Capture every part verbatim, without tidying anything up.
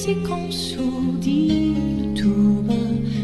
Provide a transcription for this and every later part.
Et qu'on sourdit tout bas,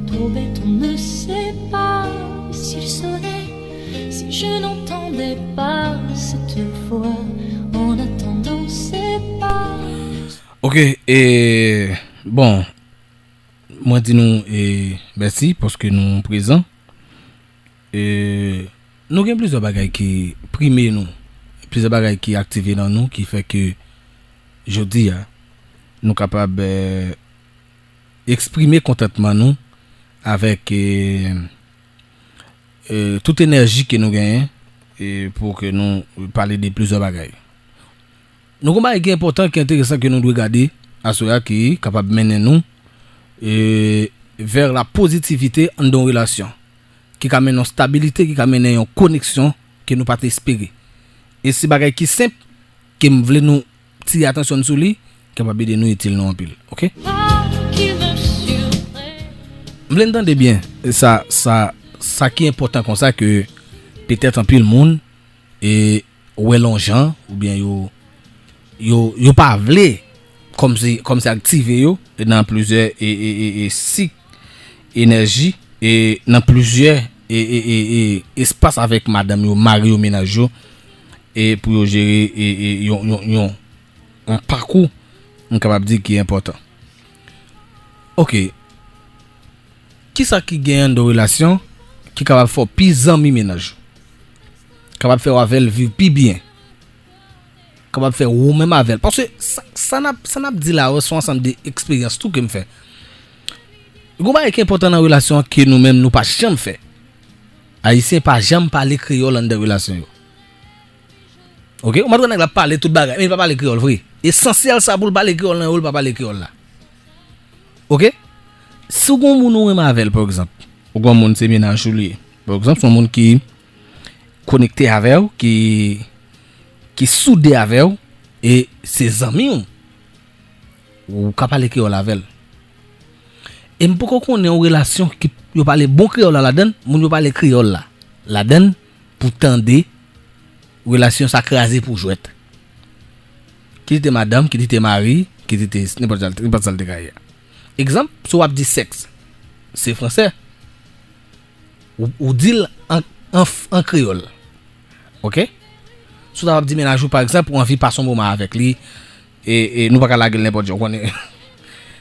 trop bête, on ne sait pas si le soleil, si je n'entendais pas cette voix, en attendant, c'est pas. Ok, e bon, mwen di nou e mèsi paske nou prezan. E nou gen plizyè bagay ki prime nou, plizyè bagay ki aktive nan nou ki fè ke jodi a nou kapab eh, eksprime kontantman nou avèk eh, eh, tout enèji ke nou genyen eh, pou ke nou pale de plizyè bagay. Nou gen bagay ki enpòtan, ki enteresan ke nou dwe gade aswè a ki kapab mennen nou eh, vers la positivité anndan yon relasyon, ki ka mennen yon stabilite, ki ka mennen yon koneksyon ke nou pa t espere. E se bagay ki senp ke m vle nou tire atansyon n sou li, kapab ede nou, itil nou anpil. Ok? M vle n tande byen sa, sa, sa ki enpòtan konsa ke petèt anpil moun e wè l yon jan, oubyen yo, yo, yo pa vle kòmsi, kòmsi aktive yo nan plizyè e, e, e, e sik enèji e nan plizyè e, e, e, e espas avèk madanm yo, mari yo, mennaj yo, e pou yo jere e, e, yon, yon, yon, yon pakou, m kapab di ki enpòtan. Ok. Kisa ki genyen anndan relasyon ki kapab fè w pi zanmi mennaj ou? Kapab fè w avè l viv pi byen? Kapab fè ou menm avè l? Paske sa, sa n ap, sa n ap di la yo, se yon ansanm de eksperyans tou ke m fè. Gon bagay ki enpòtan nan relasyon an ke nou menm nou pa janm fè. Ayisyen pa janm pale kreyòl anndan relasyon yo. Ok? Ou mande yon nèg la pale tout bagay, men li pa pale kreyòl vre. Esansyèl sa pou l pale kreyòl nan yo, li pa pale kreyòl la. Ok? Si w gon moun ou renmen avè l, pa egzanp, ou gon moun se mennaj ou li ye. Pa egzanp, se yon moun ki konekte avè w, ki, ki soude avè w, e se zanmi w, ou ka pale kreyòl avè l. E m poko konnen yon relasyon ki yo pale bon kreyòl la ladann, moun yo pale kreyòl la ladann pou tande relasyon sa kraze pou jwèt. Kit li te madanm, kit li te mari, kit li te nenpòt sa, nenpòt sa l te ka ye. Egzanp, si w ap di sèks, se fransè. Ou, ou di l an, an, an kreyòl. Ok? Si w ta ap di mennaj ou, pa egzanp, ou anvi pase yon moman avèk li, e, e nou pa ka lage l nenpòt jan, ou konnen.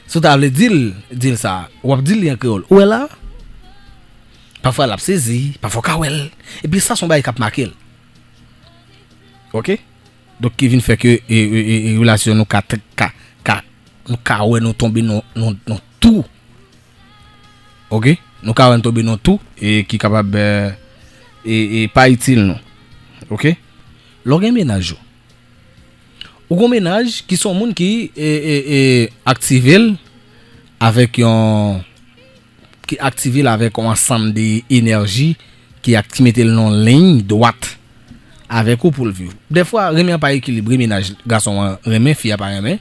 Si w ta vle di l, di l sa, w ap di l li an kreyòl. Ou wè la? Pafwa l ap sezi, pafwa w ka wè l. Epi sa se yon bagay k ap make l. Ok? Donk ki vin fè ke e, e, e, e relasyon nou ka, ka, ka, nou ka wè nou tonbe nan, nan, nan tou. Ok? Nou ka wè n tonbe nan tou e ki kapab e, e, e pa itil nou. Ok? Lè w gen mennaj ou. Ou gon mennaj ki se yon moun ki e, e, e, aktive l avèk yon ki aktive l avèk yon ansanm de enèji ki ak- ki mete l nan yon liy dwat avèk ou pou l viv. Dèfwa, renmen an pa ekilibre, mennaj gason an renmen, fi a pa renmen,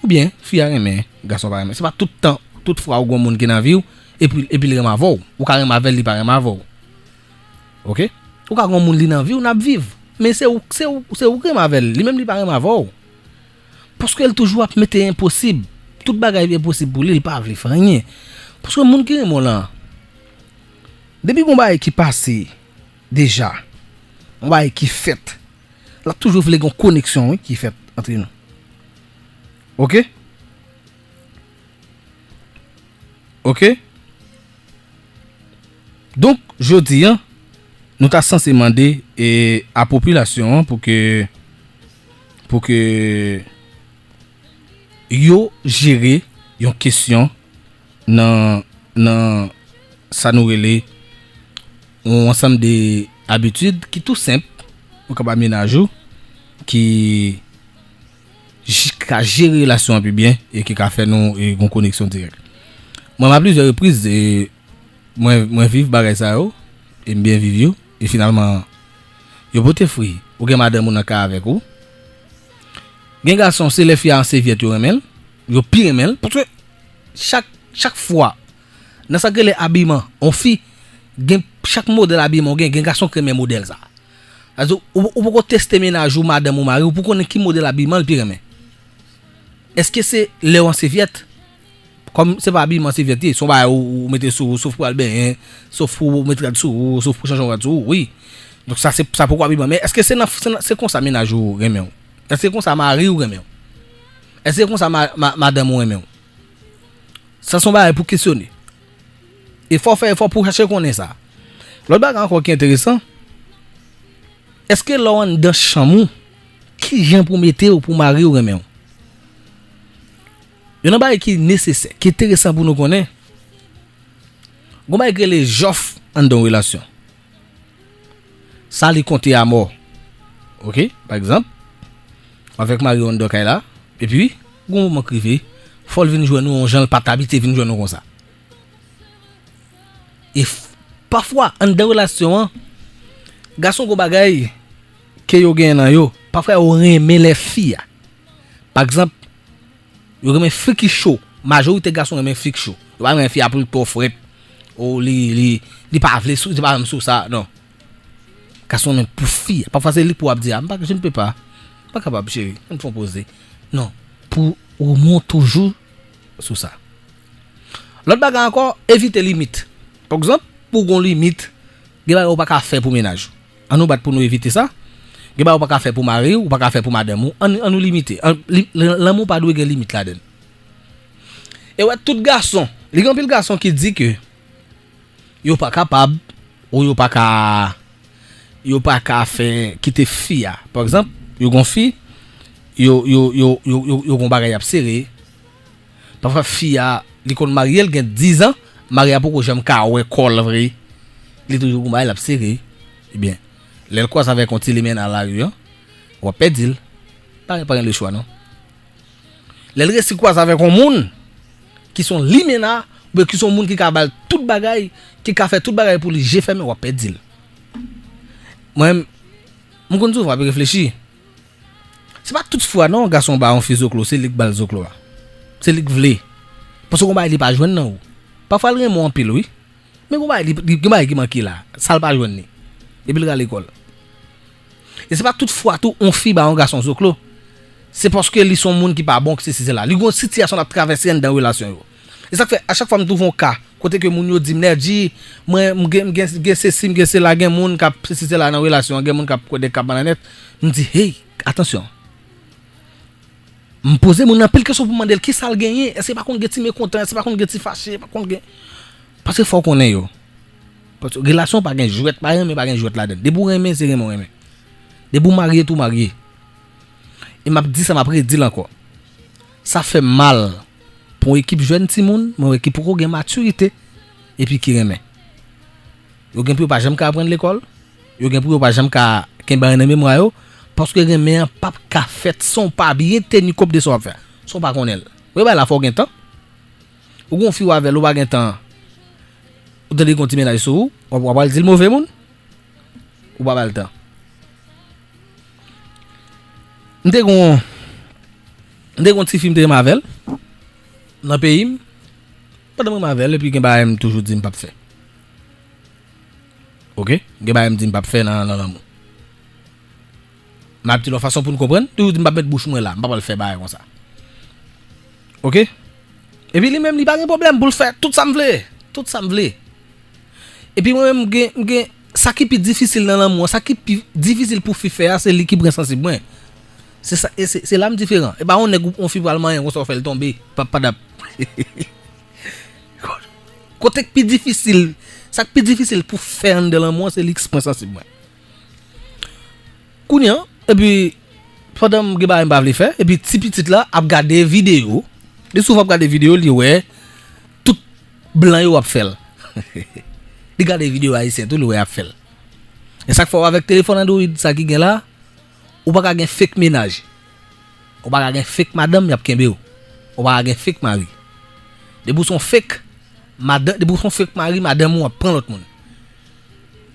oubyen fi a renmen, gason pa renmen. Se pa tout tan, tout fwa ou gon moun ki nan vi w, epi, epi l renmen avè w. Ou ka renmen avè l, li pa renmen avè w. Ok? Ou ka gon moun li nan vi w, n ap viv. Men se ou, se ou, se ou k renmen avè l, li menm li pa renmen avè w. Paske l toujou ap mete enposib. Tout bagay enposib pou li, li pa vle fè anyen. Paske moun ki renmen w lan, depi gon bagay ki pase deja, yon bagay ki fèt, l ap toujou vle gon koneksyon, wi, ki fèt antre nou. Ok? Ok? Donk, jodi a, nou ta sanse mande e, a popilasyon an pou ke, pou ke yo jere yon kesyon nan, nan sa nou rele yon ansanm de abitid ki tou senp, ou kapab mennaj ou, ki j- ka jere relasyon an pi byen e ki ka fè nou e, gon koneksyon dirèk. Mwen, a plizyè repriz, e, mwen, mwen viv bagay sa yo, e m byen viv yo, e finalman, yo pote fwi. Ou gen madanm ou nan kay avèk ou. Gen gason, se lè fi a an sevyèt yo renmen l, yo pi renmen l, paske chak, chak fwa, nan sa k rele abiman, on fi, gen chak modèl abiman ou gen, gen gason k renmen modèl sa. Sa vle di, ou, ou poko teste mennaj ou, madanm ou, mari w, pou konnen ki modèl abiman l pi renmen. Èske se lè w an sevyèt? Kòm se pa abiman, se vèt ye. Se yon bagay ou, ou mete sou ou, sof pou al benyen, sof pou ou met rad sou ou, sof pou chanje yon rad sou ou, wi. Donk sa se, sa poko abiman. Men èske se nan, se nan, se konsa mennaj ou renmen w? Èske se konsa mari ou renmen w? Èske se konsa ma, ma, madanm ou renmen w? Sa se yon bagay pou kesyone. E fò w fè efò pou w chache konnen sa. Lòt bagay ankò ki enteresan, èske lè w anndan chanm ou, ki jan pou w mete w pou mari w renmen w? Youn nan bagay ki nesesè, ki enteresan pou nou konnen, gon bagay ki rele jòf anndan yon relasyon. Sa li konte a mò. Oke? Pa egzanp, avèk mari w anndan kay la, epi, gon moman k rive, fò l vin jwenn ou yon jan l pa t abitye vin jwenn ou konsa. E f-, pafwa, anndan relasyon an, gason gon bagay ke yo genyen nan yo, pafwa yo renmen lè fi a. Pa egzanp, yo renmen fi ki cho. Majorite gason renmen fi ki cho. Yo pa renmen fi a pou l twò frèt. Ou li, li, li pa vle sou, li pa renmen sou sa, non. Gason renmen pou fi a. Pafwa se li pou ap di, a, m pa, je ne peux pas. M pa kapab, cheri. Ann fè yon poze. Non. Pou ou moun toujou sou sa. Lòt bagay ankò, evite limit. Pa egzanp, pou gon limit, gen bagay ou pa ka fè pou mennaj ou. Ann nou bat pou nou evite sa. Gen bagay ou pa ka fè pou mari w, ou pa ka fè pou madanm ou. Ann, ann nou limite. Ann, li, lan-, lanmou pa dwe gen limit ladan l. E wè, tout gason, li gen anpil gason ki di ke yo pa kapab, ou yo pa ka, yo pa ka fè kite fi a. Pa egzanp, yo gon fi, yo, yo, yo, yo, yo, yo gon bagay y ap sere. Pafwa fi a, li konn marye, l gen diz an, mari a poko janm ka wè kò l vre. Li toujou gon bagay l ap sere. Ebyen, lè l kwaze avèk yon ti limena nan lari an, w ap pèdi l. Pa, pa gen lechwa, non. Lè l resi kwaze avèk yon moun ki se yon limena, oubyen ki se yon moun ki ka ba l tout bagay, ki ka fè tout bagay pou li je fèmen, w ap pèdi l. Mwen, m konn souvan ap reflechi. Se pa tout fwa non, gason ba yon fi zoklo, se li k ba l zoklo a. Se li k vle. Paske gon bagay li pa jwenn nan ou. Pafwa l renmen w anpil, wi. Men gon bagay li, li, gon bagay ki manke la. Sa l pa jwenn li. Epi l rale kò l. E se pa tout fwa tou, yon fi ba yon gason zoklo. Se paske li se yon moun ki pa bon, ki sesi sela. Li gon sitiyasyon l ap travèse anndan relasyon yo. E sa k fè, a chak fwa m twouve yon ka, kote ke moun yo di m, Nèji, mwen, m gen, m gen, gen sesi, m gen sela, gen moun k ap sesi sela nan relasyon an, gen moun k ap kwè de k ap malonèt, m di, hey, atansyon. M poze moun nan anpil kesyon pou m mande l kisa l genyen, èske pa konn gen ti mekontan, èske pa konn gen ti fache, pa konn gen. Paske fò w konnen yo. Paske relasyon pa gen jwèt, pa renmen, pa gen jwèt ladan l. Depi w renmen, se renmen w renmen. Depi w marye, tou w marye. E m ap di sa, m ap redi l ankò. Sa fè m mal pou yon ekip jèn timoun, mwen wè ki poko gen matirite, epi ki renmen. Yo gen pou yo pa janm ka aprann lekòl, yo gen pou yo pa janm ka kenbe anyen nan memwa yo, paske renmen an p ap ka fèt san w pa byen teni kont de sa w ap fè, san w pa konnen l. Ou wè bagay la fò w gen tan. Ou gen yon fi w avè l, ou pa gen tan, ou tande gen yon ti mennaj sou ou, w ap, w ap al di l move moun. Ou pa ba l tan. M te gon, m te gon ti fi m te renmen avè l nan peyi m. Pandan m renmen avè l, epi gen bagay m toujou di m p ap fè. Oke? Gen bagay m di m p ap fè nan, nan lanmou. M ap di l yon fason pou n konprann, toujou di m p ap met bouch mwen la, m pa pral fè bagay konsa. Oke? Epi li menm, li pa gen pwoblèm pou l fè tout sa m vle. Tout sa m vle. Epi mwen menm, m gen, m gen, sa ki pi difisil nan lanmou an, sa ki pi difisil pou fi fè a, se li ki pran sansib mwen. Se sa, e se, se la m diferan. E pa yon nèg ou, yon fi pral manyen konsa, w fè l tonbe. Pa, padap. Kote k pi difisil, sa k pi difisil pou fè anndan lanmou an, se li k pran sansib mwen. Kounye a, epi, pandan m gen bagay m pa vle fè, epi ti pitit la ap gade videyo, li souvan ap gade videyo, li wè tout blan yo ap fè l. Li gade videyo ayisyen tou, li wè y ap fè l. E sa k fè w avèk telefòn Android sa ki gen la, ou pa ka gen fake mennaj. Ou pa ka gen fake madanm, y ap kenbe w. Ou pa ka gen fake mari. Depi w se yon fake madanm, depi w se yon fake mari, madanm ou ap pran lòt moun.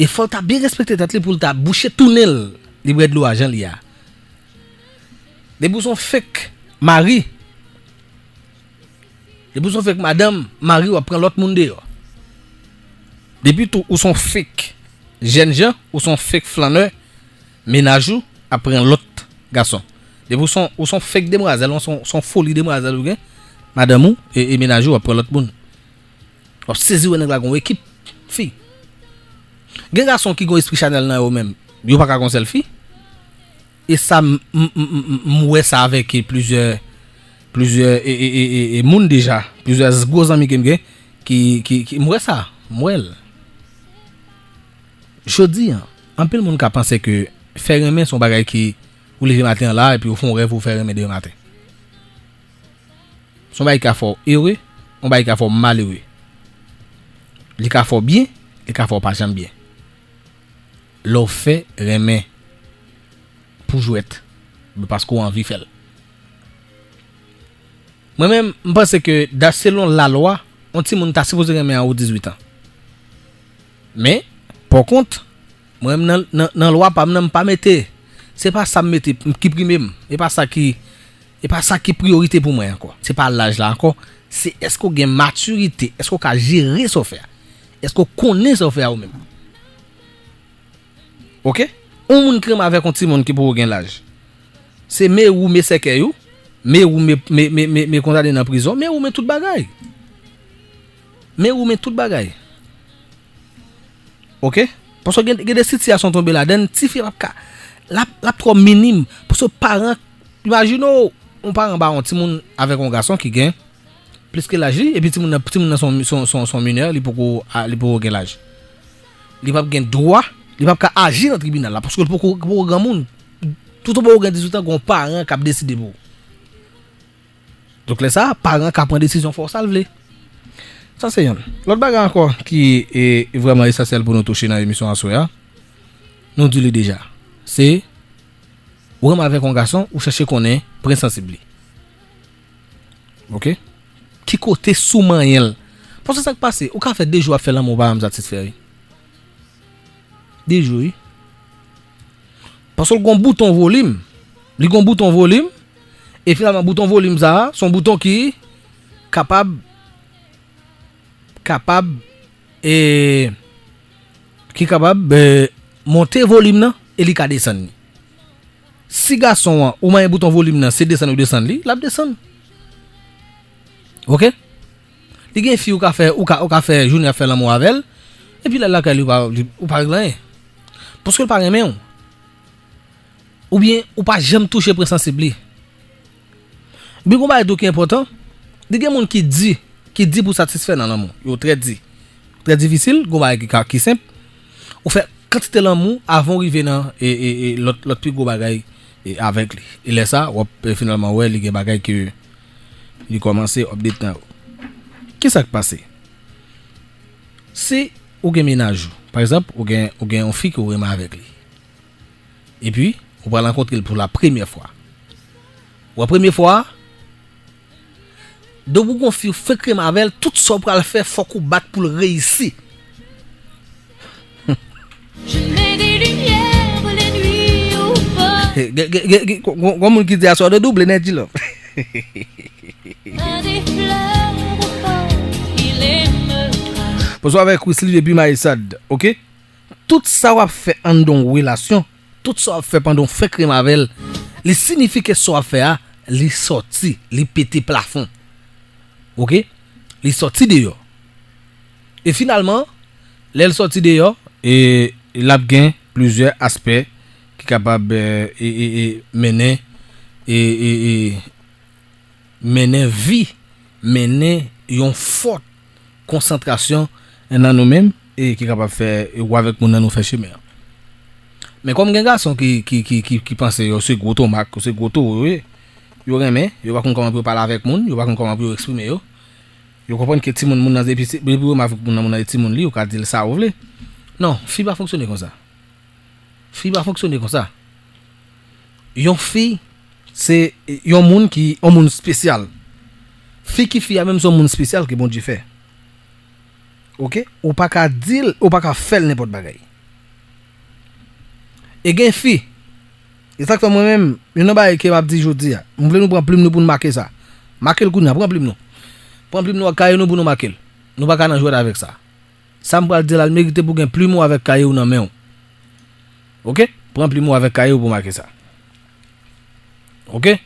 E fò l ta byen respekte tèt li pou l ta bouche tounen l, li bwè dlo a jan l ye a. Depi w se yon fake mari, depi w se yon fake madanm, mari w ap pran lòt moun deyò. Depi tou ou se yon fake jènjan, ou se yon fake flannè, mennaj ou ap pran lòt gason. Depi w se yon, ou se yon fake demwazèl, ou se yon, se yon foli demwazèl ou gen, madanm ou e, e mennaj ou, w ap pran lòt moun. W ap sezi wè nèg la gen yon ekip fi. Gen gason ki gen espri chanèl nan yo menm. Yo pa ka gen yon sèl fi. E sa, m, m, m, m, m wè sa avèk plizyè, plizyè e, e, e, e, e moun deja. Plizyè gwo zanmi ke m gen ki, ki, ki, m wè sa. M wè l. Jodi an, anpil moun ka panse ke fè renmen se yon bagay ki ou leve maten an la epi ou fè yon rèv ou fè renmen demen maten. Se yon bagay ki ka fè w ere, yon bagay ki ka fè w malere. Li ka fè w byen, li ka fè w pa janm byen. Lè w fè renmen pou jwèt, paske w anvi fè l. Mwen menm, m panse ke da selon lalwa, yon timoun ta sipoze renmen a ou dizuit an. Men, pòkont, mwen menm nan, nan, nan lwa pa m nan, m pa mete. Se pa sa m mete m- ki prime m. E pa sa ki, e pa sa ki priyorite pou mwen ankò. Se pa laj la ankò. Se èske w gen matirite, èske w ka jere sa w fè a. Èske w konnen sa w fè a ou menm. Oke? Yon moun ki renmen avèk yon timoun ki poko gen laj. Se me ou, me sèkèy ou, me ou, me, me, me, me, me kondane nan prizon, me ou, me tout bagay. Me ou, me tout bagay. Oke? Paske gen, gen de sitiyasyon tonbe ladann, tifi p ap ka, l ap, l ap twò minim. Paske paran, imajine w, yon paran ba yon timoun avèk yon gason ki gen plis ke laj li, epi timoun nan, timoun nan se yon, se yon, se yon, se yon minè, li poko, a- li poko gen laj. Li p ap gen dwa, li p ap ka aji nan tribinal la, paske l poko, poko granmoun. Toutan w poko gen dizuit an, gen yon paran k ap deside pou ou. Donk, lè sa a, paran ka pran desizyon fè w sa l vle. Sa se yonn. Lòt bagay ankò ki e, e vrèman esansyèl pou nou touche nan emisyon aswè a, nou di li deja. Se, ou renmen avèk yon gason, ou chèche konnen pwen sansib li. Oke? Ki kote sou manyen l. Paske sa k pase, ou ka fè de jou ap fè lanmou, ou pa janm satisfè, wi. De jou, wi. Paske l gon bouton volim. Li gon bouton volim. E finalman, bouton volim sa a, se yon bouton ki kapab, kapab, e, ki kapab, e, monte volim nan e li ka desann li. Si gason an, ou manyen bouton volim nan, se desann ou desann li, l ap desann. Oke? Li gen fi ou ka fè, ou ka, ou ka fè jounen ap fè lanmou avè l, epi lè l lakay li, ou pa, li, ou pa regle anyen. Paske l pa renmen w. Oubyen ou pa janm touche pwen sansib li. Epi gon bagay tou ki enpòtan, li gen moun ki di, ki di pou satisfè nan lanmou. Yo trè di. Trè difisil, gon bagay ki ka, ki senp. Ou fè kantite lanmou avan w rive nan e, e, e, lòt, lòt pi gwo bagay e, avèk li. E lè sa, w ap e, finalman wè li gen bagay ke li kòmanse update nan yo. Kisa k pase? Si ou gen mennaj ou, pa egzanp, ou gen, ou gen yon fi ke w renmen avèk li. Epi, ou pral rankontre l pou la premyè fwa. Ou wè premye fwa a, depi w gon fi w fenk renmen avè l, tout sa w pral fè, fòk ou bat pou l reyisi. Je mets des lumières pour les nuits ou pas. Gen, gen, gen, gen, gon, gon, gon moun ki di aswè de double, nèt di lò. Pas des fleurs au port, il aimera. Bonswa avèk Wisly depi Mayisad, oke? Tout sa w ap fè anndan yon relasyon, tout sa w ap fè pandan w fenk renmen avè l, li siyifi ke sa w ap fè a, li sòti, li pete plafon. Oke? Li sòti deyò. E finalman, lè l sòti deyò, e, l ap gen plizyè aspè ki kapab, e, e, e, e, mennen, e, e, e, mennen vi, mennen yon fòt konsantrasyon nan nou menm e ki kapab fè ou avèk moun nan nou fè chemen an. Men kòm gen gason ki, ki, ki, ki, ki panse yo se gwo tomak, yo se gwo towo yo ye, yo renmen, yo pa konn kòman pou yo pale avèk moun, yo pa konn kòman pou yo eksprime yo. Yo konprann ke timoun moun nan, depi se, depi ou renmen avèk moun nan, moun nan se timoun li, ou ka di l sa ou vle. Non, fi pa fonksyone konsa. Fi pa fonksyone konsa. Yon fi, se yon moun ki, yon moun espesyal. Fi ki fi a menm se yon moun espesyal ke Bondye fè. Oke? Ou pa ka di l, ou pa ka fè l nenpòt bagay. E gen fi, e sa k fè mwen menm, youn nan bagay ke m ap di jodi a, m vle nou pran plim nou pou n make sa. Make l kounye a, pran plim nou. Pran plim nou ak kaye nou pou nou make l. Nou pa ka nan jwèt avèk sa. Sa m pral di la, l merite pou gen plim ou avèk kaye w nan men w. Oke? Pran plim ou avèk kaye w pou make sa. Oke?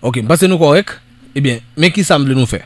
Oke, m panse nou kòrèk. Ebyen, men ki sa m vle nou fè.